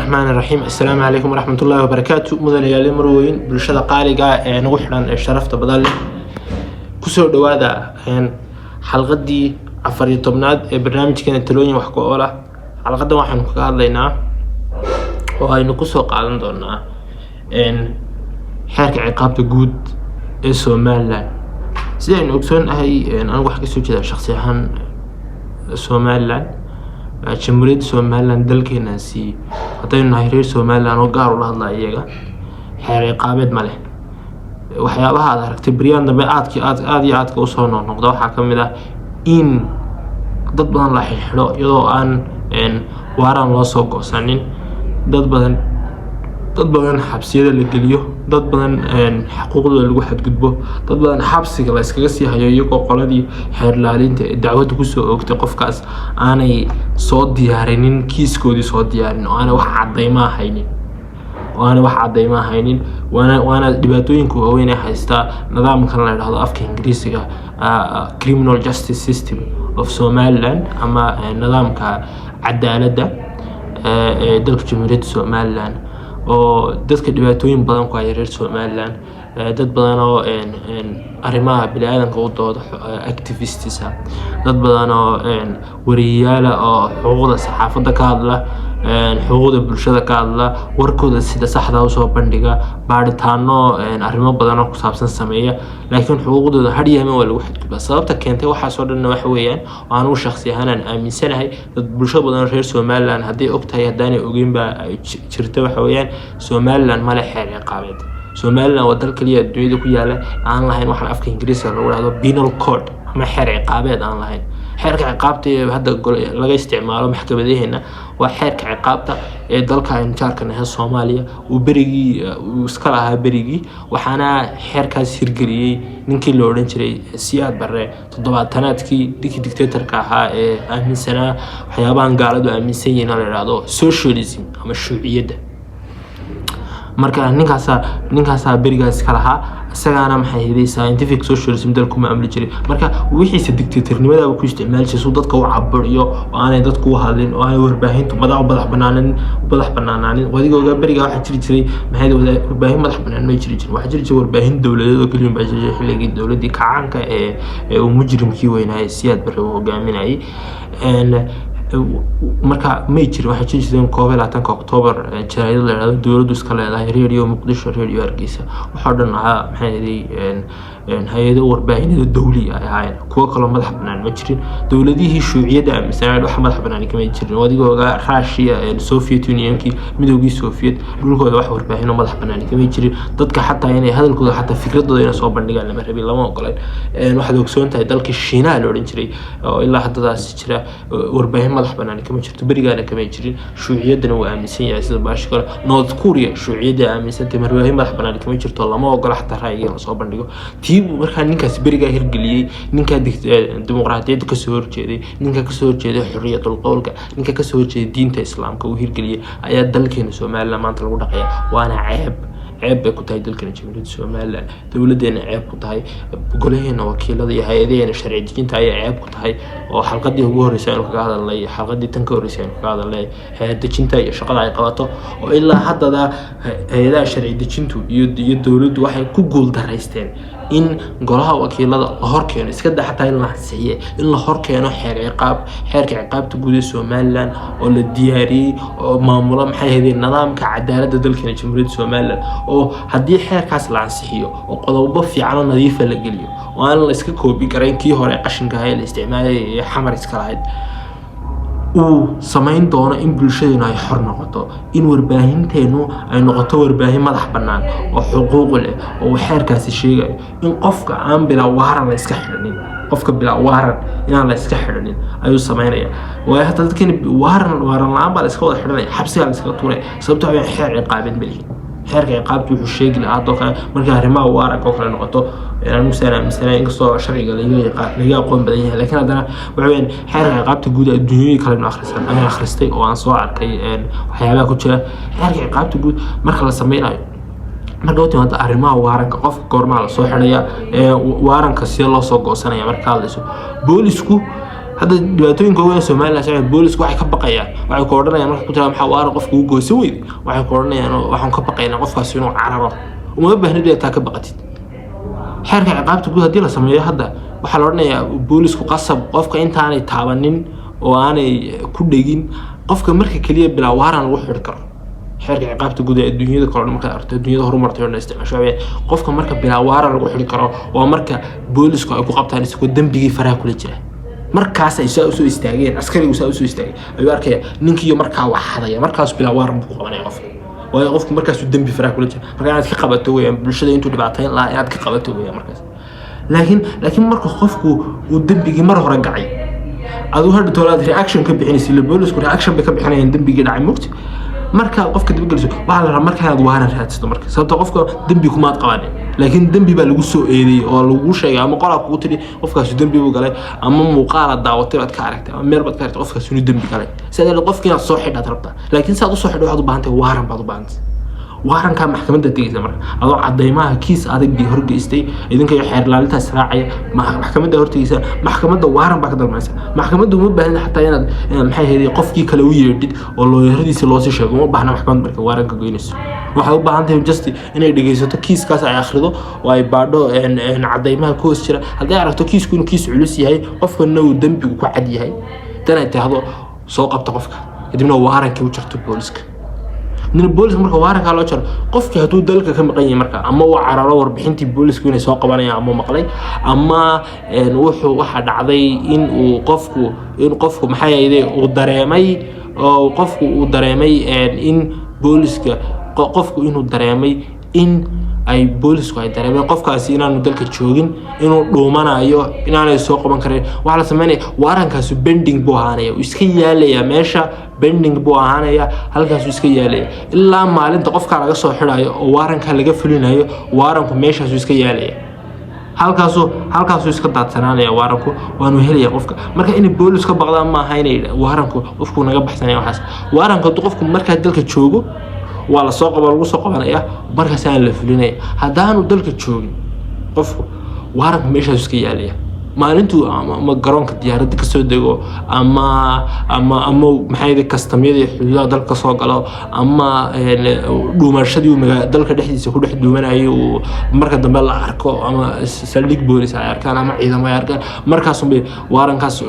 Raxmaani raxiim. Assalaamu calaykum waraxmatullaahi wabarakaatu. Mudanayaal, marweyn, bulshada qaaliga ee nagu xidhan ee sharafta badan leh, kusoo dhawaada xalqadii 14aad ee barnaamijkeena Talooyin Wax ku Ool Ah. Xalqadan waxaanu kaga hadlaynaa oo aynu kusoo qaadan doonaa xeerka ciqaabta guud ee Somaliland. Sida aynu ogsoonahay, anigu waxaan kasoo jeedaa shaksi ahaan Somaliland, Jamhuuriyadda Somaliland. Dalkeenaasi, haddaynu nahay reer Somaliland oo gaar ula hadlaya, iyaga xeer ciqaabeed ma leh. Waxyaabaha aad aragtay beryaan dambe aadki aad aada iyo aadka usoo noqnoqda waxaa ka mid ah in dad badan la xirxidho iyadoo aan waaraan loo soo goosanin, dad badan xabsiyada la geliyo, dad badan xuquuqdooda lagu xadgudbo, dad badan xabsiga la iskaga sii hayo iyagoo qoladii xeer ilaalinta ee dacwadda kusoo oogtay qofkaas aanay soo diyaarinin, kiiskoodii soo diyaarin oo aanay wax cadaymaa haynin oo aanay wax cadaymaa haynin. Waana dhibaatooyinka waaweyn ee haystaa nidaamkan la idhahdo afka Ingiriisiga criminal justice system of Somaliland ama nidaamka cadaaladda ee dalka Jamhuuriyadda Somaliland, oo dadka dhibaatooyin badan ku haya reer Somaliland. Dad badan oo arrimaha bini'aadanka u dooda, activists ah, dad badan oo wariyayaala oo xuquuqda saxaafadda ka hadla, xuquuqda bulshada ka hadla, warkooda sida saxda usoo bandhiga, baadhitaano arrimo badan oo ku saabsan sameeya, laakiin xuquuqdooda har iyo habeen waa lagu xadgudbaa. Sababta keentay waxaasoo dhanna waxa weeyaan oo anugu shaksi ahaan aan aaminsanahay, dad bulsho badan oo reer Somaliland hadday og tahay, haddaanay ogeyn ba ay jirta, waxa weeyaan Somaliland male xeer ciqaabeed. Somaliland waa dal kaliya adduunyada ku yaala aan lahayn waxaan afka Ingiriiska lagu dhahdo penal code ama xeer ciqaabeed aan lahayn. Xeerka ciqaabta ee hadda laga isticmaalo maxkamadaheena waa xeerka ciqaabta ee dalka aynu jaarka nahay, Soomaaliya, uu berigii uu iska lahaa berigii. Waxaana xeerkaas hirgeliyey ninkii la odhan jiray Siyaad Barre toddobaatanaadkii, ninkii dictatorka ahaa ee aaminsanaa waxyaabahan gaaladu aaminsan yihiin la idhaahdo socialism ama shuuciyadda. Marka ninkaasaa berigaas ka lahaa, isagaana maxay ahayd scientific socialism dalku ma amli jiray. Marka wixiisa dictatornimadaaba ku isticmaali jiray suu dadka u caburiyo oo aanay dadku u hadlin oo aanay warbaahintu madax banaanaanin. Adigooga berigaa waxaa jiri jiray, maxay, warbaahin madax banaan may jiri jirin. Waxaa jiri jiray warbaahin dowladeed oo keliya baa jiri jiray xilligii dowladdii kacaanka ee uu mujrimkii weynaayay Siyaad Barre uu hogaaminayay. Marka may jirin. Waxaa jiri jireen 21-ka October jaraa'id la yidhahdo dowladdu iska leedahay, Radio Muqdisho, Radio Hargeysa, waxoo dhan ahaa, maxay ahayd, hay-ado warbaahinada dowliga ay ahaayeen. Kuwo kaloo madax banaan ma jirin. Dowladihii shuuciyadda aaminsanaa wax madax banaan kama jirin. Adigooga Russia, Soviet Unionkii, Midoogii Soviet, dhulkooda wax warbaahino madax banaan kama jirin. Dadka xataa inay hadalkooda, xataa fikradooda inay soo bandhigaan lama rabin, lama ogoleen. Waxaad ogsoon tahay dalkii Shiinaha la odhan jiray oo ilaa haddadaasi jira, warbaahin madax banaan kama jirto, berigaana kama jirin. Shuuciyaddana waa aaminsan yahay sida baashi kale. North Korea shuuciyadda aaminsantay, warbaahin madax banaan kama jirto, lama ogola xataa ra'yiga in lasoo bandhigo. Tiibuu markaa ninkaas berigaa hirgeliyey, ninkaa dimuqraadiyadda kasoo horjeeday, ninka kasoo horjeeday xorriyatul qowlka, ninka kasoo horjeeday diinta Islaamka uu hirgeliyey ayaa dalkeena Somaliland maanta lagu dhaqaya. Waana ceeb, ceeb bay ku tahay dalkana Jamhuuriyadda Somaliland, dowladeena ceeb ku tahay, golaheena wakiilada iyo hay-adaheena sharci dejinta ayaa ceeb ku tahay. Oo xalqadii ugu horreysay aynu kaga hadalnay, xalqadii tan ka horreysay aynu kaga hadalnay xeer dejinta iyo shaqada ay qabato, oo ilaa haddada hay-adaha sharci dejintu iyo dowladdu waxay ku guul daraysteen in golaha wakiilada la hor keeno, iska da xataa in la ansixiye, in la hor keeno xeer ciqaab, xeerka ciqaabta guud ee Somaliland oo la diyaariyey oo maamula, maxay ahaydeen, nidaamka cadaaladda dalkeena Jamhuuriyadda Somaliland. Oo haddii xeerkaas la ansixiyo oo qodobo fiican oo nadiifa la geliyo oo aan la iska koobi karayn kii hore qashinka ahaa ee la isticmaalayay ee xamar iska lahayd, uu samayn doono in bulshadeenu ay xor noqoto, in warbaahinteenu ay noqoto warbaahin madax bannaan oo xuquuq leh, oo uu xeerkaasi sheegayo in qofka aan bilaa waaran la iska xidhanin, qofka bilaa waaran inaan la iska xidhanin ayuu samaynaya. Waayo hadda dadkani waaran la-aan baa la iska wada xidhanaya, xabsigaa la iskaga tuuraya. Sababto waxaa xeer ciqaabeed ma lihin. Xeerka ciqaabta wuxuu sheegi lahaa haddoo kale markay arrimaha waaranka oo kale noqoto, anigu saan aaminsanahay, inkastoo sharciga laga aqoon badan yahay, laakiin haddana waxa weyaan xeerka ciqaabta guud adduunyooyin kale inu akhrisan ayaan akhristay oo aan soo arkay waxyaabaha ku jira xeerka ciqaabta guud marka la sameynayo. Marka u timaado arrimaha waaranka, qofka goormaa lasoo xidhaya, waaranka sidee loo soo goosanaya, marka ka hadlayso boolisku Hadda dhibaatooyinka waaweyn ee Somaliland socda, boolisku waxay ka baqayaan, waxay ku odhanayaan marka ku tiraa, "Maxaa waaran qofka ugu goosan weyday?" Waxay ku odhanayaan, "Waxaan ka baqaynaa qofkaasi inuu cararo." Uma baahnid inaad taa ka baqatid. Xeerka ciqaabta guud haddii la sameeyo hadda, waxaa la odhanayaa boolisku qasab qofka intaanay taabanin oo aanay ku dhegin qofka marka keliya bilaa waaran lagu xidhi karo. Xeerka ciqaabta guud ee adduunyada kale o dhan markaad aragto, adduunyada horumartay oo dhan isticmaasho, waxaa weeye qofka marka bilaa waaran lagu xidhi karo waa marka boolisku ay ku qabtaan isagoo dembigii faraha kula jira. Markaas ay saa usoo istaageen, askarigu saa usoo istaagay ayuu arkaya ninkiiyo markaa wax xadaya, markaas bilaa waaran buu ku qabanaya qofka, waayo qofku markaasuu dembi faraha kula jira. Marka inaad ka qabato weeyaan bulshada intuu dhibaatayn lahaa, inaad ka qabato weeyaan markaas. Laakiin marka qofku uu dembigii mar hore gacay, adigu hadha toolaad reaction ka bixinaysa, ila boolisku reaction bay ka bixinayaan dembigii dhacay mugti. Markaad qofka daba geliso, waxaa la rabaa marka inaad waaran raadsato marka, sababto qofka dembi kumaad qabanin, laakiin dembi baa lagu soo eedeeyey oo lagu sheegay, ama qolaa kugu tidhi qofkaasu dembi buu galay, ama muuqaalaad daawatay baad ka aragtay, ama meel baad ka aragtay qofkaas inuu dembi galay. Sidaa darteed qofki inaad soo xidhaad rabtaa, laakiin si aad usoo xidho waxaad u baahan tahay waaran baad u baahantay. Waarankaa maxkamadda tegeysa marka, adoo cadaymaha kiis adag bay horgeystay, idinka iyo xeer ilaalintaas raacaya maxkamadda hortegeysa. Maxkamadda waaran baa ka dalbanaysa. Maxkamadda uma baahnin xataa inaad maxay ahayd qofkii kale u yeedhid oo looyaradiisa loosii sheego, uma baahna. Maxkamad marka waaranka goynayso, waxaad u baahan tahay just inay dhegeysato kiiskaas, ay akhrido oo ay baadho cadaymaha ku hoos jira. Hadday aragto kiisku inuu kiis culus yahay, qofkana uu dembigu ku cad yahay, dan ay tidhaahdo, "Soo qabta qofka," kadibna waarankii u jarto booliska. Kadibna booliska marka waarankaa loo jaro, qofkii hadduu dalka ka maqan yahay marka, ama uu cararo, warbixintii boolisku inay soo qabanayaan ama maqlay, ama wuxuu waxaa dhacday in qofku maxay ahayde uu dareemay, oo qofku uu dareemay in booliska qofku inuu dareemay in ay boolisku ay dareemeen qofkaasi inaanu dalka joogin, inuu dhuumanayo, inaanay soo qaban karin, waxaa la sameynaya waarankaasu pending buu ahaanaya, uu iska yaalayaa meesha, pending buu ahaanaya, halkaasuu iska yaalaya ilaa maalinta qofkaa laga soo xidhayo oo waarankaa laga fulinayo. Waaranku meeshaasuu iska yaalaya, halkaasuu iska daadsanaanaya waaranku, waanu helaya qofka. Marka inay boolis ka baqdaan maaha, inay waaranku qofku naga baxsanaya waxaas. Waaranku hadduu qofku markaa dalka joogo, waa la soo qaba, lagu soo qabanaya, markaas aan la fulinaya. Haddaanu dalka joogin qofku, waaranku meeshaasu iska yaalaya. Maalintuu ama garoonka diyaaradda kasoo dego, ama maxay ahayd kastamyadii xuduudaha dalka kasoo galo, ama dhuumashadii uu dalka dhexdiisa ku dhex dhuumanayay uu marka dambe la arko, ama saldhig boolis ay arkaan, ama ciidamo ay arkaan, markaasunbay waarankaas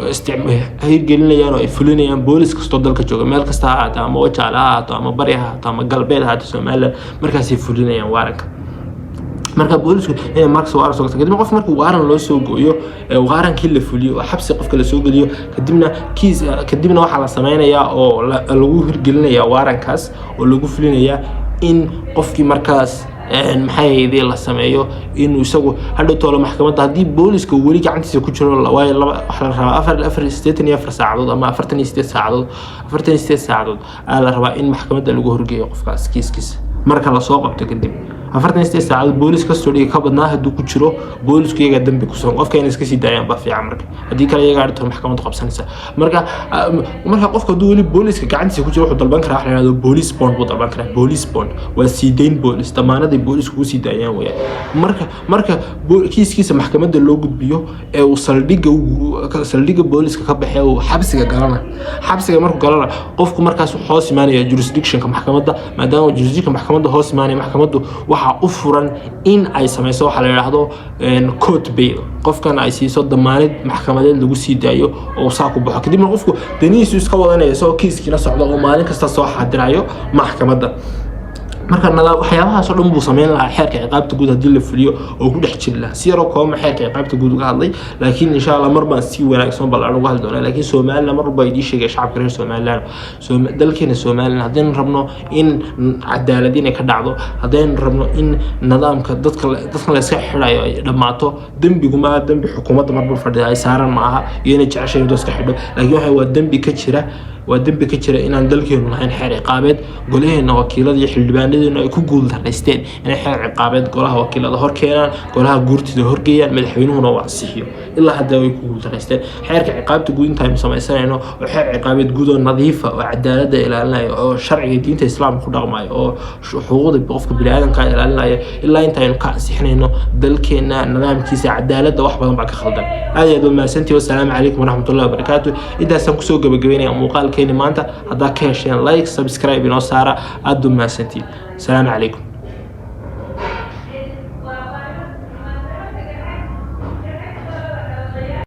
hirgelinayaan oo ay fulinayaan. Boolis kastoo dalka jooga, meel kasta ha ahaato, ama Wajaale ha ahaato, ama bari ha ahaato, ama galbeed ha ahaato Somaliland, markaasay fulinayaan waaranka. Marka boolisku inay markas waaran soo gato, kadibna qof markuu waaran loo soo gooyo ee waarankii la fuliyo oo xabsi qofka la soo geliyo, kadibna kiis, kadibna waxaa la sameynayaa oo lagu hirgelinayaa waarankaas oo lagu fulinayaa in qofkii markaas maxay ahayd la sameeyo inuu isagu hadhow toolo maxkamadda, haddii booliska uu weli gacantiisa ku jiro, waayo laba waxaa la rabaa afar 84 saacadood ama 48 saacadood, 48 saacadood ayaa la rabaa in maxkamadda lagu horgeeyo qofkaas kiiskiisa marka lasoo qabto. Kadib 48 saacadood boolis custody ka badnaa hadduu ku jiro, boolisku iyagaa dembi ku sugan, qofka inay iska sii daayaan baa fiican. Marka haddii kale iyagaa arrintan maxkamaddu qabsanaysa. Marka qofka hadduu weli booliska gacantiisa ku jiro, wuxuu dalban karaa waxa la yidhahdo police bond buu dalban karaa. Police bond waa sii dayn boolis, damaanaday boolisku ugu sii daayaan weeyaan. Marka kiiskiisa maxkamadda loo gudbiyo ee uu saldhigga booliska ka baxee uu xabsiga galana, xabsiga markuu galana, qofku markaas wuxuu hoos imaanaya jurisdictionka maxkamadda. Maadaama jurisdictionka maxkamadda hoos imaanaya, maxkamaddu waxaa u furan in ay sameyso waxa la yidhaahdo court bail, qofkan ay siiso damaanad maxkamadeed lagu sii daayo oo saa ku baxo. Kadibna qofku danihiisu iska wadanaya isagoo kiiskiina socda oo maalin kasta soo xaadirayo maxkamadda. Marka nadaam waxyaabahaas oo dhan buu sameyn lahaa xeerka ciqaabta guud haddii la fuliyo oo ku dhex jiri lahaa. Si yaroo koobama xeerka ciqaabta guud uga hadlay, laakiin insha Allah mar baan si wanaagsan ballan uga hadli doonaa. Laakiin Somaliland mar walba idiin sheegay, shacabka reer Somaliland, dalkeena Somaliland, haddaynu rabno in cadaalad inay ka dhacdo, haddaynu rabno in nidaamka dadka la iska xidhayo ay dhammaato, dembigu maaha dembi xukuumadda marba fadhida ay saaran maaha iyo inay jeceshay intuu iska xidho, laakiin waxa waa dembi ka jira. Waa dembi ka jira inaan dalkeenu lahayn xeer ciqaabeed. Golaheena wakiilada iyo xildhibaanadeenu ay ku guuldaraysteen inay xeer ciqaabeed golaha wakiilada hor keenaan, golaha guurtida horgeeyaan, madaxweynuhuna uu ansixiyo. Ilaa hadda way ku guuldaraysteen. Xeerka ciqaabta guud intaaynu samaysanayno oo xeer ciqaabeed guud oo nadiifa oo cadaaladda ilaalinaya oo sharciga diinta islaamka ku dhaqmayo oo xuquuqda qofka biniaadamka ilaalinaya, ilaa intaynu ka ansixinayno, dalkeena nidaamkiisa cadaaladda wax badan baa ka khaldan. Aad iyo aad waa mahadsantihi. Wasalaamu calaykum waraxmatullahi wabarakaatu. Intaasaan kusoo gabagabeynaya muuqaalkeeni maanta. Haddaa ka hesheen, like, subscribe inoo saara. Aad baa mahadsantihi. Asalaamu calaykum.